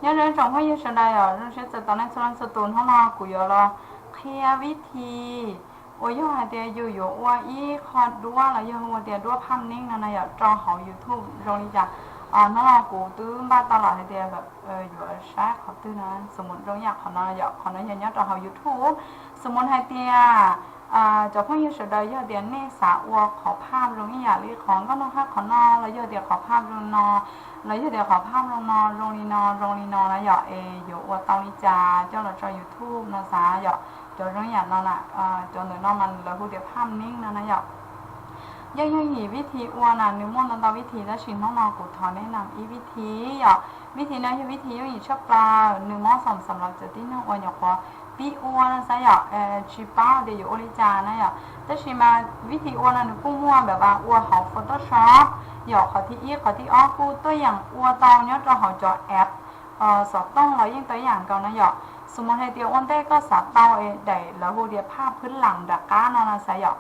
Nyob zoo tsoom phooj ywg sawv daws yom, zoo siab txais tos nej txhua leej txhua tus. Hnub no kuv yuav los qhia vib thi uas yog hais tias yus yuav ua ib qho duab los yog ua tias duab phaj neeb no na yom, rau hauv YouTube zoo li cas. Hnub no kuv twb npaj tau lawm hais tias yuav saib qhov twg na, xws mus zoo yam qhov no yom, qhov no yog nyob rau hauv YouTube. Xws mus hais tias cov phooj ywg sawv daws yog tias nej xav ua qhov phaj zoo ib yam li qhov nkauj noj hab qhov no los yog tias qhov phaj zoo no los yog tias qhov phaj zoo no zoo li no zoo li no na yom, es yuav ua tau li cas coj los tso YouTube no xav yom. Cov zoo ib yam no na, cov ntawm no mas lawv hu tias phaj neeb no na yom. Yeej yooj yim vib thi ua na, nws muaj ntau ntau vib thi tab sis hnub no kuv thov nes nam ib vib thi yom. Vib thi no yog vib thi yooj yim tshaj plaws, nws mob xoom xam los cov tib neeg uas nyuam qhuav pib ua no xav yom, tsis paub tias yuav ua li cas na yom. Tab sis mas vib thi ua no nws kuj muaj ntawm ua hauv Photoshop yom, qhov thib ib qhov thib ob kuj tuaj yeem ua tau nyob rau hauv cov app xov tooj los yeej tau ib yam nkaus na yom. Xws mus hais tias ua ntej koj xav tau es daim lawv hu tias phaj phwb lam nram qab no na xav yom.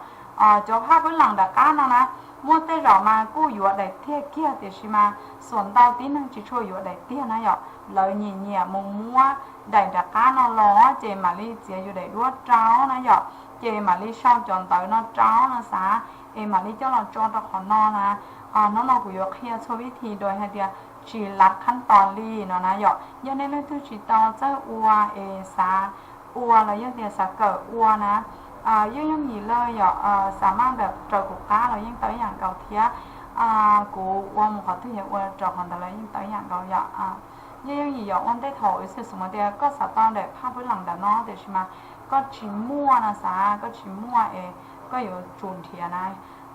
Cov phaj phwb lam nram qab no na, muaj tej zaum mas kuj yuav daim tiag kiag tiam sis mas xuas ntau tib neeg tsis tshua yuav daim tiag na yom. Lawv nyiam nyiam mus muab daim nram qab no los ces mam li txiav yus daim duab rau na yom, ces mam li sau cov ntawv no rau no xav, es mam li coj los tso rau qhov no na. Hnub no kuv yuav qhia txhua vib thi rau hais tias tsis lav khab tos li no na yom. Yog nej leej twg tsis tau txawj ua es xav ua los yog tias xav kawm ua na, yeej yooj yim lawm yom, xav maj ntawm raws kuv qab los yeej tau ib yam nkaus thiab. Kuv ua mus qhov twg yog ua rau qhov ntawd los yeej tau ib yam nkaus yom. Yeej yooj yim yom, ua ntej thaum ib xwm xwm tias koj xav tau daim phaj phwb lam ntawm no tiam sis mas koj tsis muaj no xav, koj tsis muaj es koj yuav tsum nrhiav na.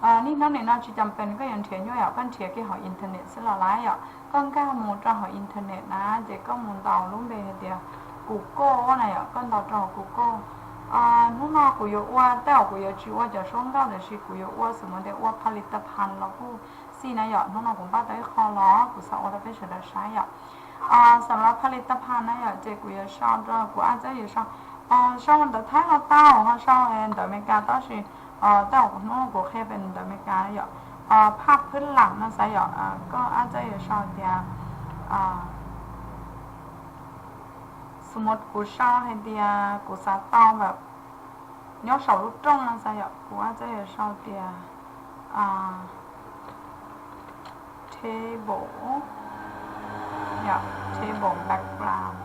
Niaj hnub nim no tsis cam pes koj yuav nrhiav nyuaj yom, koj nrhiav kiag hauv internet xwb los lawm yom. Koj nkag mus rau hauv internet na, ces koj mus ntaus lub npe hais tias Google na yom, koj ntaus rau hauv Google. Hnub no kuv yuav ua, tej zaum kuv yuav tsis ua cov suab nkauj tab sis kuv yuav ua xws mus tias ua ผลิตภัณฑ์ los kuj xij na yom. Hnub no kuv npaj tau ib qho los kuv xav ua rau peb sawv daws saib yom. Xam los ผลิตภัณฑ์ na yom, ces kuv yuav sau rau, kuv ab txawb yuav sau, sau ntawv Thaib los tau, ho sau ntawv Amelikas tab sis tej zaum hnub no kuv qhia pem ntawv Amelikas yom. Phaj phwb lam no xav yom, koj ab txawb yuav sau tias, xws mus kuv sau hais tias kuv xav tau nyob saum lub rooj no xav yom, kuv ab txawb yuav sau tias table, yom, table background,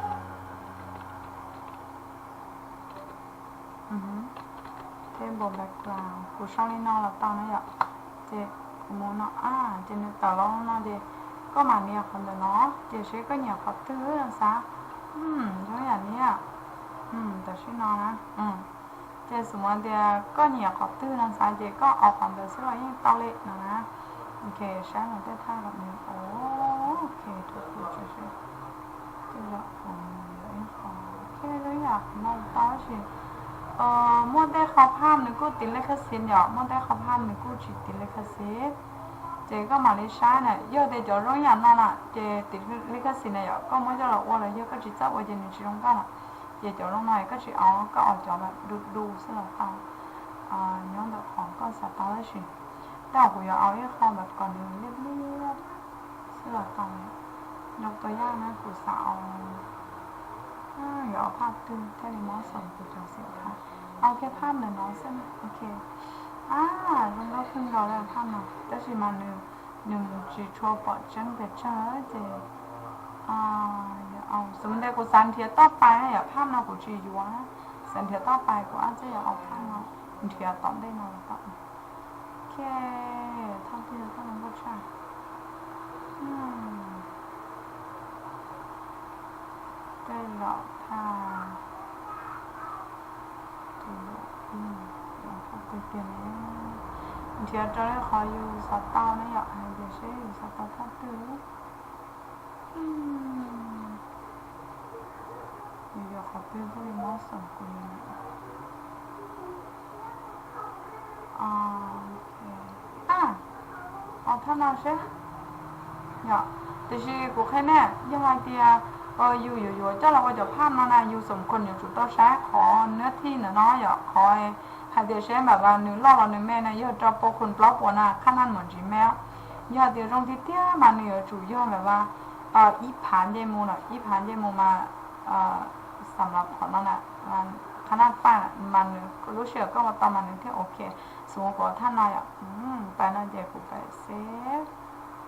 table background, kuv sau li no los tau na yom. Ces kuv mus no, ces nws tawm los no ces koj mam nias qhov ntawm no, ces seb koj nyiam qhov twg no xav. Zoo yam li, tam sim no na, ces xws mus tias koj nyiam qhov twg no xav ces koj au qhov ntawd xwb los yeej tau li no na. Ok, saib mus tej thaj los nws, ok, rau kuv tso seb. Tej zaum kuv yuav ib qho, ok, zoo yam qhov no tau tab sis muaj tej qho phaj nws kuj tiv lej khaj xiv yom, muaj tej qho phaj nws kuj tsis tiv lej khaj xiv. Ces koj mam li saib na, yog tias cov zoo yam no na ces tiv lej khaj xiv na yom, koj muab coj los ua los yog koj tsis txawj ua ces nws tsis zoo nkauj na. Ces cov zoo no koj tsis au, koj au cov du du xwb los tau, nyob ntawm qhov koj xav tau tab sis tej zaum kuv yuav au ib qho ntawm kom nws liab liab xwb los tau. Yog tua yaj na kuv xav au, yuav au phaj twg thiaj li mob xoom kuv cov xim thab. Au kiag phaj ntawm no xwb na, ok. Ab, zoo nkauj kawg nkaus li phaj no tab sis mas nws, nws tsis tshua pom tseeb pes tsawg ces xws mus tias kuv xav nrhiav toj pais na yom, phaj no kuv tsis yuav, xav nrhiav toj pais kuv ab txawb yuav au phaj no nrhiav tom ntej no los tau. Ok, thaj twg thaj no nkauj tshaj. Tej zaum thaj, thaj twg tiag ne, nrhiav raws li qhov yus xav tau na yom, hais tias seb yus xav tau thaj twg. Yus yuav qhov twg thiaj li mob xoom kuv li na. Au thaj no seb. Yom, tiam sis kuv qhia nej, yog hais tias yus yuav yuav coj los ua cov phaj no na, yus xoom khuam yuav tsum tau saib qhov nab thij ntawm no yom, qhov hais tias seb npam vas nws loj los nws me na, yog rau pau khuam plaub puas na, qhab naj mam ntsis me. Yog hais tias zoo tiag tiag mas nws yuav tsum yog npam vas ib phav ncej mus lawm, ib phav ncej mus mas xam los qhov no na, qhab naj faj mas nws lub sij hawm koj ua tau mas nws thiaj ok. Xws li kuv ua thaj no yom, pais no ces kuv pais save,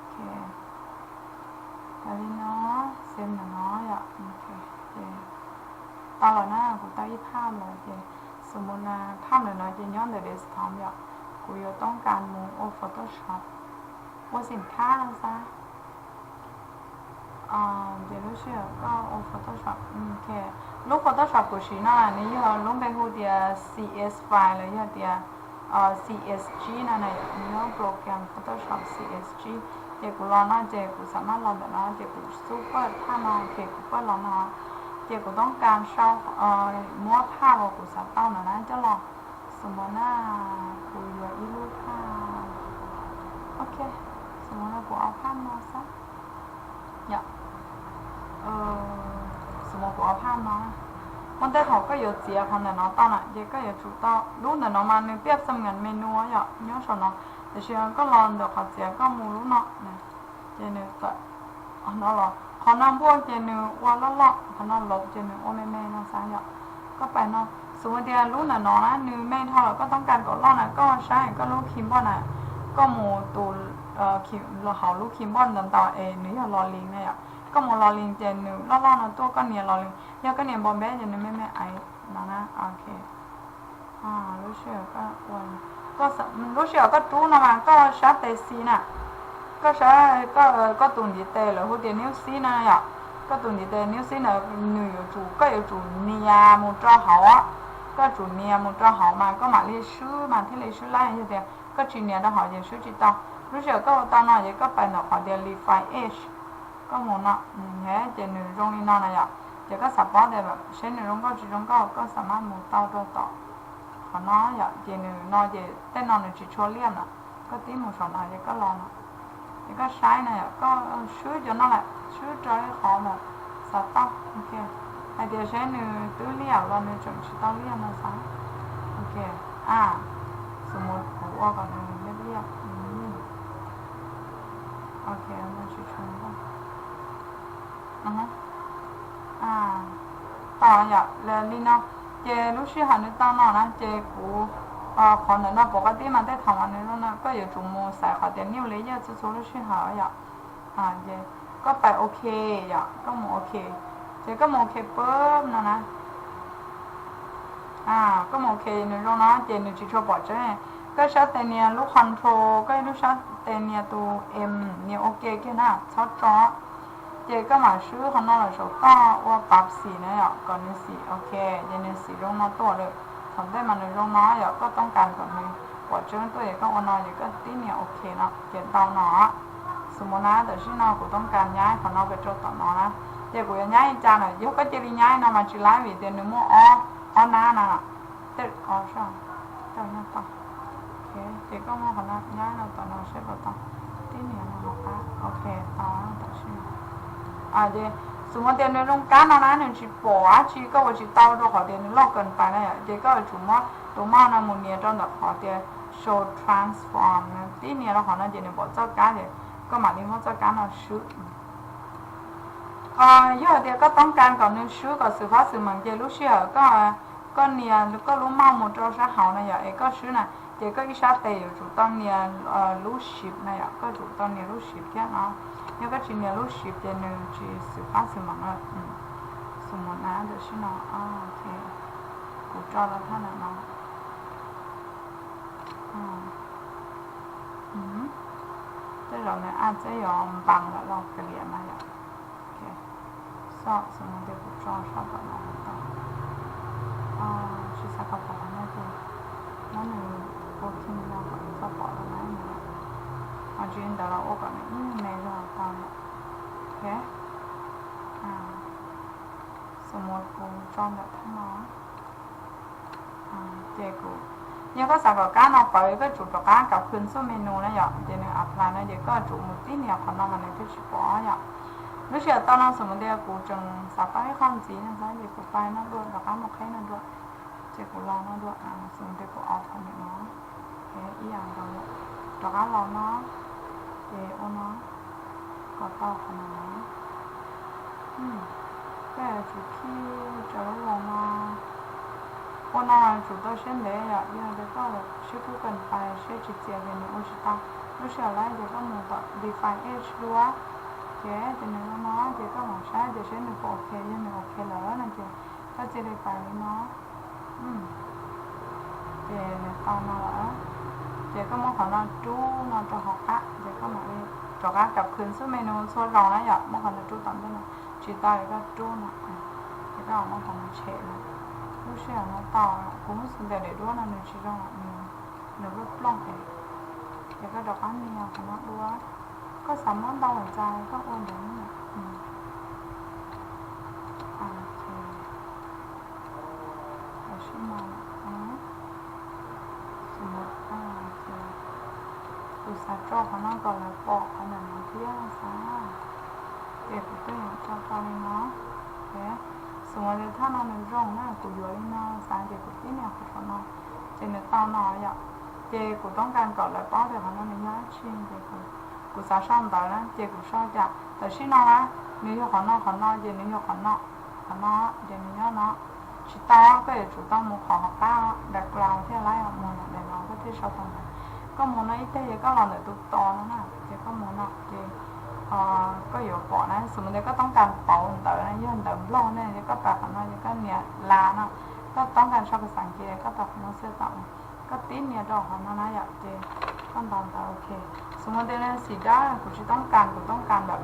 ok, li no, save ntawm no yom, ces tau lawm na, kuv tau ib phaj lawm ces xws li na phaj ntawm no ces nyob ntawm desktop yom, kuv yuav toob kas mus ua Photoshop, ua xim thab no xwb. Ces lub sij hawm koj ua Photoshop, lub Photoshop kuv siv no nws yog lub npe hu tias C S five los yog tias C S G no na, nws yog program Photoshop C S G. Ces kuv los no ces kuv xam maj los ntawm no ces kuv xub paj thaj no ces kuv paj los no, ces kuv toob kas sau, muab phaj uas kuv xav tau ntawm na coj los. Xws li na kuv yuav ib lub phaj, ok, xws li no kuv ua phaj no xwb. Xws li kuv ua phaj no, muaj tej thaum koj yuav txiav qhov ntawm no tau na ces koj yuav tsum tau lub ntawm no mas nws piaj xam ngas menu yom nyob saum no, tiam sis koj los ntawm qhov txiav koj mus lub no, ces nws tawm qhov no los, qhov no npuaj ces nws ua loj loj, qhov no laus ces nws ua me me no xwb yom. Koj pais no, xws li tias lub ntawm no na nws me dhau lawm koj toob kas kom loj na koj saib koj lub keyboard na, koj mus tus hauv lub keyboard ntau ntau es nws yog lo li na yom, koj mus lo li ces nws loj loj no tuaj koj nias lo li, yog koj nias npau npeb ces nws me me aiv no na, ok. Lub sij hawm koj ua, lub sij hawm koj rub no mas koj sab tes xis na, koj sab, koj tus ntiv tes lawv hu tias niv xib na yom, koj tus ntiv tes niv xib ntawd nws yuav tsum, koj yuav tsum nias mus rau hauv, koj tsum nias mus rau hauv mas koj mam li swb mas thiaj li swb laib, yog tias koj tsis nias rau hauv ces swb tsis tau. Lub sij hawm koj ua tau no ces koj pais ntawm qhov tias Refine Edge, koj mus no, ces nws zoo li no na yom, ces koj xav paub tias seb nws zoo nkauj tsis zoo nkauj koj xam maj mus tau rau tom qhov no yom, ces nws no ces tej no nws tsis tshua liaj na, koj tib mus saum no ces koj los no, ces koj saib na yom, koj swb cov no lawm swb rau ib qhov ntawm xav tau, ok, hais tias seb nws twb liaj los nws tseem tsis tau liaj no xav, ok, a, xws li kuv ua kom nws liaj liaj, ok, tsis tshua, tau yom, li no, ces lub sij hawm nws tau no na ces kuv, qhov ntawm no pom koj tib mas tej thaum mas nws zoo no koj yuav tsum mus xaiv qhov tias new layer txhua txhua lub sij hawm yom, ces koj pais ok yom, koj mus ok, ces koj mus ok pab no na, koj mus ok nws zoo no ces nws tsis tshua pom tseeb, koj sab tes nias lub control, koj lub sab tes nias tus M, nias ok kiag na txhob tso. Ces koj mam swb qhov no los saum toj ua pav xim na yom, kom nws xim ok, ces nws xim zoo no tuaj lawm. Thaum ntej mas nws zoo no yom, koj toob kas kom nws pom tseeb tuaj ces koj ua no ces koj tib nias ok no ces tau no. Xws li na tam sim no kuv toob kas nyab qhov no pes rau tom no na, ces kuv yuav nyab li cas na, yog koj cia li nyab no mas tsis laib vim tias nws muaj ob, ob nab na, tej, o, tau nyob tau. Ces koj muab qhov no nyab no tom no seb puas tau, tib nias no rov qab, ok, tau tam sim no. Ces xws li tias nws zoo kab no na nws tsis pom dab tsi koj ua tsis tau rau qhov tias nws loj qias pais na yom, ces koj yuav tsum muab tus mouse no mus nias rau ntawm qhov tias show transform, tib nias rau qhov no ces nws pom txoj kab ces koj mam li muab txoj kab no swb. Yog hais tias koj toob kas kom nws swb kom xwm fab xwm meem ces lub sij hawm koj, koj nias koj lub mouse mus rau sab hauv na yom, es koj swb na, ces koj ib sab tes yuav tsum tau nias lub shift na yom, koj tsum tau nias lub shift thiab no. Yog koj tsis nias lub shift ces nws tsis xwm fab xwm meem na. Xws li na tam sim no, ok, kuv tso rau thaj ntawm no. Tej zaum nws a txeb yuav npas lawm los kav liam na yom. Xoj xws li tias kuv tso sab tom no tau, tsis xav kom pom qhov no ces muab nws ua khij no kom nws txhob pom los na. Ho tsis li ntawd los ua kom nws ib me zog tau yom. Ok, xws li kuv tso ntawm thaj no. Ces kuv, yog koj xav kom kab no pawv koj tsum rov qab kav khwv txuj menu na yom, ces nws apply no ces koj tsum mus tib nias qhov no mas nws thiaj tsis pom yom. Lub sij hawm tau no xws li tias kuv tseem xav paub ib qho ntxiv no xwb ces kuv pais no dua, rov qab mus qheb no dua, ces kuv los no dua, xws li tias kuv off qhov ntawm no, ib yam nkaus, rov qab los no, ces ua no, kom tau qhov no, Koj yuav tsum khij rau lub los no. Ua no tsum tau siab ntev yom, yog tias koj siab kub qias pais siab tsis txias ces nws ua tsis tau. Lub sij hawm lawm ces koj mus tom Define Edge dua, ces ces nws ua no ces koj mam saib ces saib nws puas ok, yog nws ok lawm no ces koj cia li pais li no. Ces nws tau no lawm, ces koj muab qhov no rub no rau hauv qab ces koj mam li rov qab rau khwv xub menu txhua zaus na yom, muab qhov no rub tom ntej no, tsis tau es koj rub no, ces koj muab qhov no tshem no. Lub sij hawm no tau, kuv muab xu ntawm daim duab no nws tsis zoo, nws plooj plooj es, ces koj rov qab nias qhov no dua. Koj xav muab ntau lawm cas koj ua ntawd. Tam sim no, kuv xav tso qhov no kom lawv pom qhov ntawm no thiab xav, ces kuv twb yeej tso tau li no. Xus mas tias thaj no nws zoo na, kuv yuav li no xav ces kuv tib nias qhov no, ces nws tau no yom. Ces kuv toob kas kom lawv paub tias qhov no nws yog dab tsi ces kuv xav sau ntawv na ces kuv sau cas tam sim no na, nws yog qhov no qhov no ces nws yog qhov no, qhov no ces nws nyob no. Tsis tau, koj yuav tsum tau mus qhov hauv qab background thiab lawm, mus ntawm no koj thiaj sau tau ntawv. Koj mus no ib teg ces koj los ntawm tus tos no na, ces koj mus no ces koj yuav pom na, xus mas tias koj toob kas pauv ntawv na, yog ntawv Nplog ne ces koj pais qhov no ces koj nias las no, koj toob kas sau kas xav ces koj pais qhov no xwb tau. Koj tib nias rau qhov no na yom, ces koj ntaus ntawv ok. Xus mas tias xim dab kuv tsis toob kas, kuv toob kas ntawm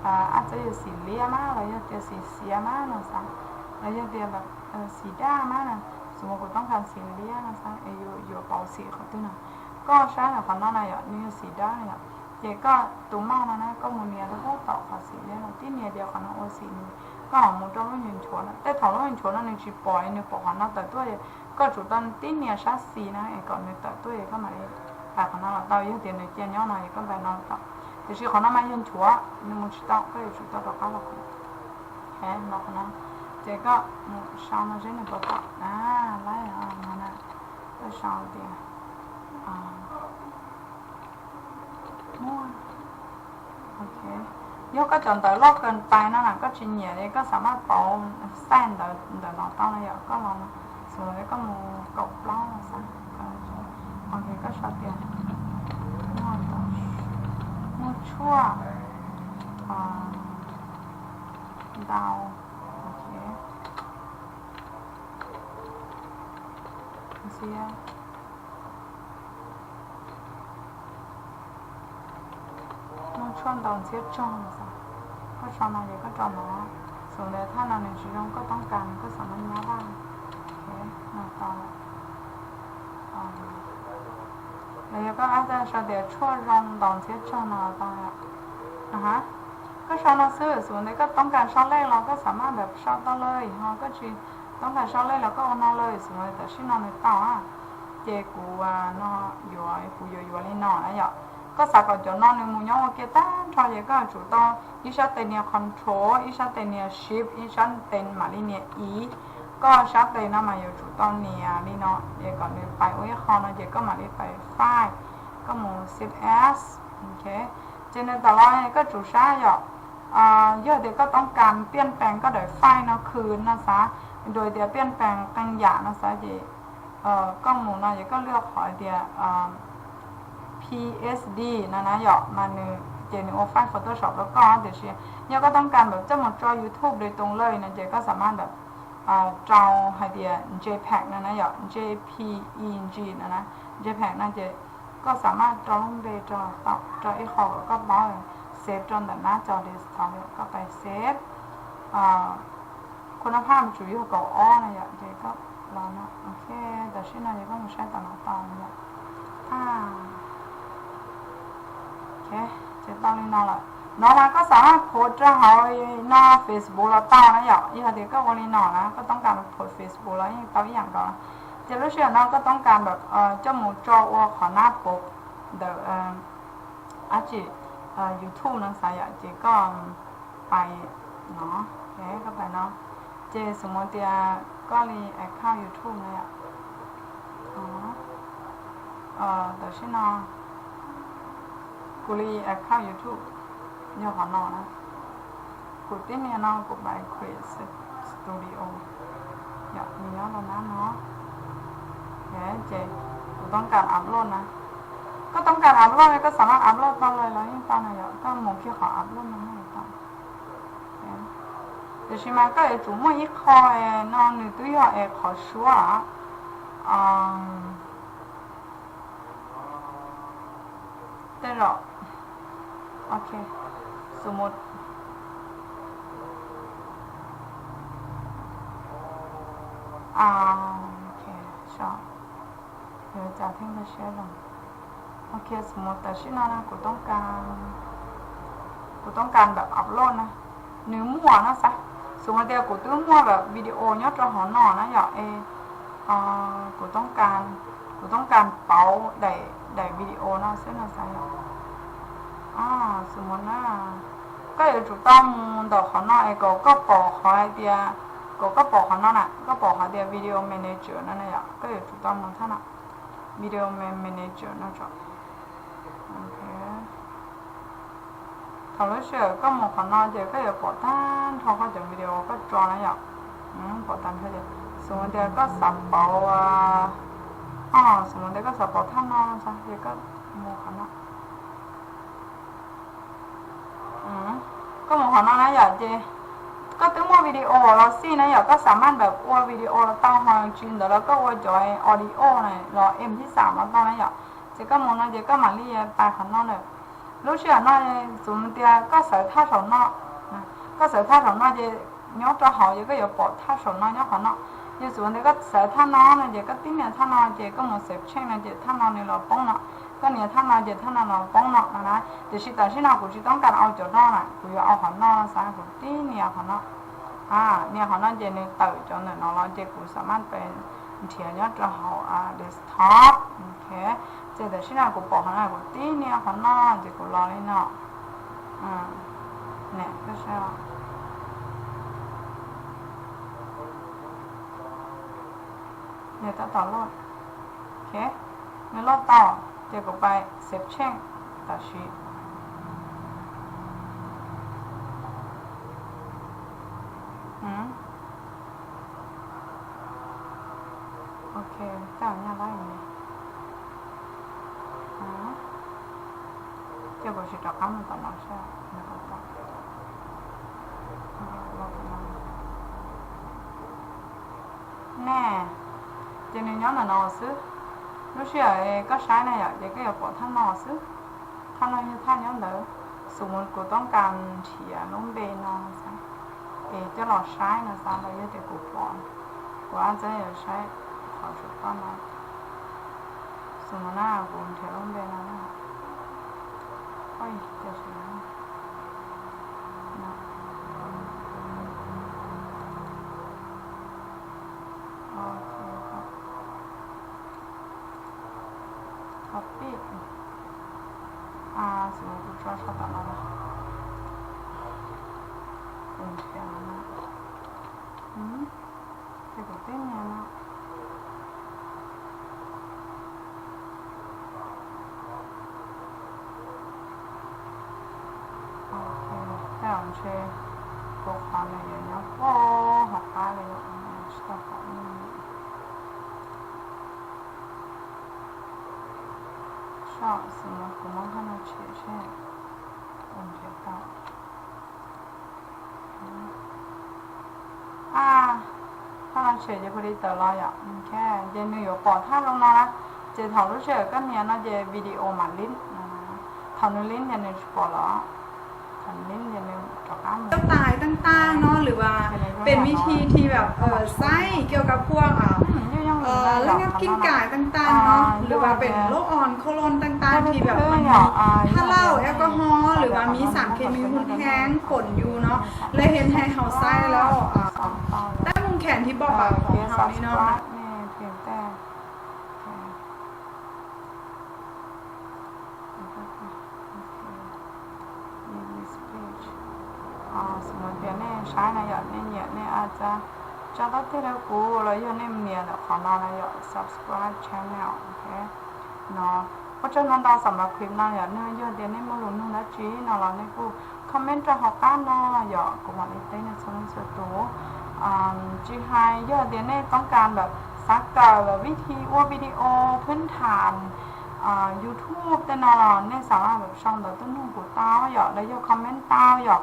ab txawb yog xim liab mas los yog tias xim xiav mas no xav, los yog tias xim dab mas na, xus mas kuv toob kas xim liab no xav es yuav pauv xim qhov twg no. Koj saib qhov no na yom, nws yog xim dab na yom, ces koj tus mouse no na koj mus nias rau pub tom qhov xim liab no, tib nias ces qhov no ua xim nws, koj ho mus rau lub nyuag nchuav no, tej thaum lub nyuag nchuav no nws tsis pom, nws pom qhov no tawm tuaj, koj tsum tau tib nias sab xis na es kom nws tawm tuaj es koj mam li pais qhov no los tau, yog tias nws cia nyob no es koj pais no los tau. Tiam sis qhov no mas yog nchuav nws mus tsis tau, koj yuav tsum tau rov qab los qhov no, los qhov no, ces koj mus sau no seb nws puas tau na, laib no na, koj sau tias muaj. Ok, yog koj cov ntawv loj kawg pais no na koj tsis nyiam li koj xav maj pauv xaij ntawv ntawm no tau no yom, koj los, xus mas koj mus kaum plaub no xav, ok koj sau tias muaj tshuaj ntau, ok, ntxhiab, muaj tshuaj ntau ntxhiab tsog no xav, koj sau no ces koj rau no, xus ntawd thaj no nws tsis zoo koj toob kas koj xav maj nyab vaj, no tau. Los yog koj ab txawj sau tias tshuaj zoo ntaus ntxhiab tsog no tau. Koj sau no xwb, xus ntawd koj toob kas sau lej los koj xav maj ntawd sau tau lawm, ho koj tsis toob kas sau lej los koj ua no lawm, xus ntawd tam sim no nws tau. Ces kuv no yuav, kuv yuav yuav li no na yom. Koj xav kom cov no nws mus nyob ua ke tag nrho ces koj yuav tsum tau ib sab tes nias control, ib sab tes nias shift, ib sab tes mam li nias i. Koj sab tes no mas yuav tsum tau nias li no es kom nws pais ua ib qho no ces koj mam li pais file, koj mus save as. Ok, ces nws tawm los koj tsum saib yom. Yog tias koj toob kas piaj pees koj daim file no khwv no xav, dua tias piaj pees qee yam no xav ces koj mus no ces koj lwaj qhov tias P S D no na yom, mas nws ces nws ua file Photoshop rau koj, tiam sis yog koj toob kas npam coj mus tso YouTube li tus lawm no ces koj xav maj npam rau hais tias JPEG no na yom, J P E G no na, JPEG no ces koj xav maj rau lub npe rau, rau ib qho kom koj paub, save rau ntawm nab co desktop, koj pais save. Khua nab phaj mas tsum yog kaum ob no yom, ces koj los no, ok, tam sim no ces koj mus saib tom no tau no yom. Ces tau li no lawm. No mas koj xav maj post rau hauv no Facebook los tau na yom, yog tias koj ua li no na, koj toob kas post Facebook los yeej tau ib yam nkaus. Ces lub sij hawm no koj toob kas npam coj mus tso ua qhov nab post ntawm dab tsi, YouTube no xav yom, ces koj pais no, koj pais no, ces xws li tias koj li account YouTube no yom, tam sim no kuv li account YouTube yog qhov no na. Kuv tib niag no kuv pais create studio, yog nws nyob rau nab no. Ces kuv toob kas upload na. Koj toob kas upload ne koj xam maj upload tau lawm los yeej tau na yom, koj mus kiag qhov upload no yeej tau. Tiam sis mas koj yuav tsum muaj ib qho no nws twb yog es qhov suab tej zaum, ok, xu mus, ok, so, yuav cas thiaj nkag siab zoo. Ok, xu mus tam sim no na kuv toob kas, kuv toob kas ntawm upload na, nws muaj no xav, xu mus tias kuv twb muaj lawm video nyob rau hauv no na yom, es kuv toob kas, kuv toob kas pauv daim, daim video no xwb no xav yom. Xu mus na, koj yuav tsum tau mus ntawm qhov no es kom koj pom qhov hais tias, kom koj pom qhov no na, koj pom qhov tias video manager no na yom, koj yuav tsum tau mus thaj no, video manager no tso. Thaum lub sij hawm koj mus qhov no ces koj yuav pom tag nrho koj cov video koj tso na yom. Pom tag nrho ces xu mus tias koj xav pauv, xu mus tias koj xav pauv thaj no no xav ces koj mus qhov no. Koj mus qhov no na yom, ces koj twb muaj video los xij na yom, koj xam maj ntawm ua video los tau, ho tsis ntawd los koj ua cov audio na los em thib xam los tau na yom. Ces koj mus no ces koj mam li pais qhov no na. Lub sij hawm no xu mus tias koj xav thaj saum no, koj xav thaj saum no ces nyob rau hauv ces koj yuav pom thaj saum no nyob qhov no. Yog xu mus tias koj xav thaj no no ces koj tib nias thaj no ces koj mus save change no ces thaj no nws los poob no, koj nias thaj no ces thaj no los poob no no na. Tiam sis tam sim no kuv tsis toob kas au cov no na, kuv yuav au qhov no xav, kuv tib nias qhov no. Nias qhov no ces nws tawm cov ntawm no los ces kuv xam maj pais nrhiav nyob rau hauv desktop. Ces tam sim no kuv pom qhov no kuv tib nias qhov no ces kuv los li no. Ne, nws tab tom load. Ok, nws load tau ces kuv pais save change tam sim. Ok, tej zaum nyaj lab ne. Ces kuv sim rov qab mus tom no seb. Ne, ces nws nyob ntawm no xwb. Lub sij hawm koj saib na yom, ces koj yuav pom thaj no xwb. Thaj no yog thaj nyob ntawd. Xu mus kuv toob kas nrhiav lub npe no xav, es coj los saib no xav los yog tias kuv pom, kuv ab txeb yuav saib qhov tsuas toj no. Xu mus na kuv nrhiav lub npe no na. Oj, tiam sis copy, xu mus kuv tso saum tom no na. Kuv nrhiav no na. Ces kuv tib nias no. Tej zaum ntshe kuv qhov nws yuav nyob puag hauv qab li, tsis tau pom. Soj xwb no kuv muab thaj no tshem seb puas nrhiav tau. A, thaj no tshem ces hu li tawm los yom. Ces nws yuav pom thaj zoo no na. Ces thaum lub sij hawm koj nias no ces video mam lib. Thaum nws lib ces nws tsis pom los. Thaum nws lib ces nws rov qab mus. เจ้าตายต่างๆเนาะ หรือว่าเป็นวิธีที่แบบเออใช้เกี่ยวกับพวกอ่าเอ่อระงับกลิ่นกายต่างๆเนาะ หรือว่าเป็นโรคอ่อนโคลนต่างๆที่แบบมันมีถ้าเหล้าแอลกอฮอล์หรือว่ามีสารเคมีรุนแรงปนอยู่เนาะ เลยเห็นให้เขาใช้แล้วอ่าแต้มมุมแขนที่บอกอ่ะของเขานี่เนาะ Xu mus tias nej saib no yom, nej nyiam nej a tsa tsa tab tiag rau kuv los yog nej nias ntawm qhov no na yom, subscribe channel, ok. No, ua tsaug ntau ntau xam ntau clip no yom, nej yog tias nej muaj lus nug dab tsi no los nej kuj comment rau hauv qab no yom. Kuv mam li teb nej txhua leej txhua tus. Tsis hais yog tias nej toob kas ntawm xav kawm vib thi ua video phwb tham YouTube tej no los nej xav sau ntawv tuaj nug kuv tau yom, los yog comment tau yom.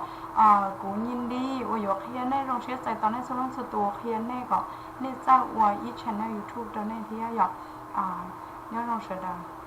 Kuv nyi li uas yuav qhia nej zoo siab txais tos nej txhua leej txhua tus, qhia nej kom nej txawj ua ib channel YouTube rau nej thiab yom. Nyob zoo sawv daws.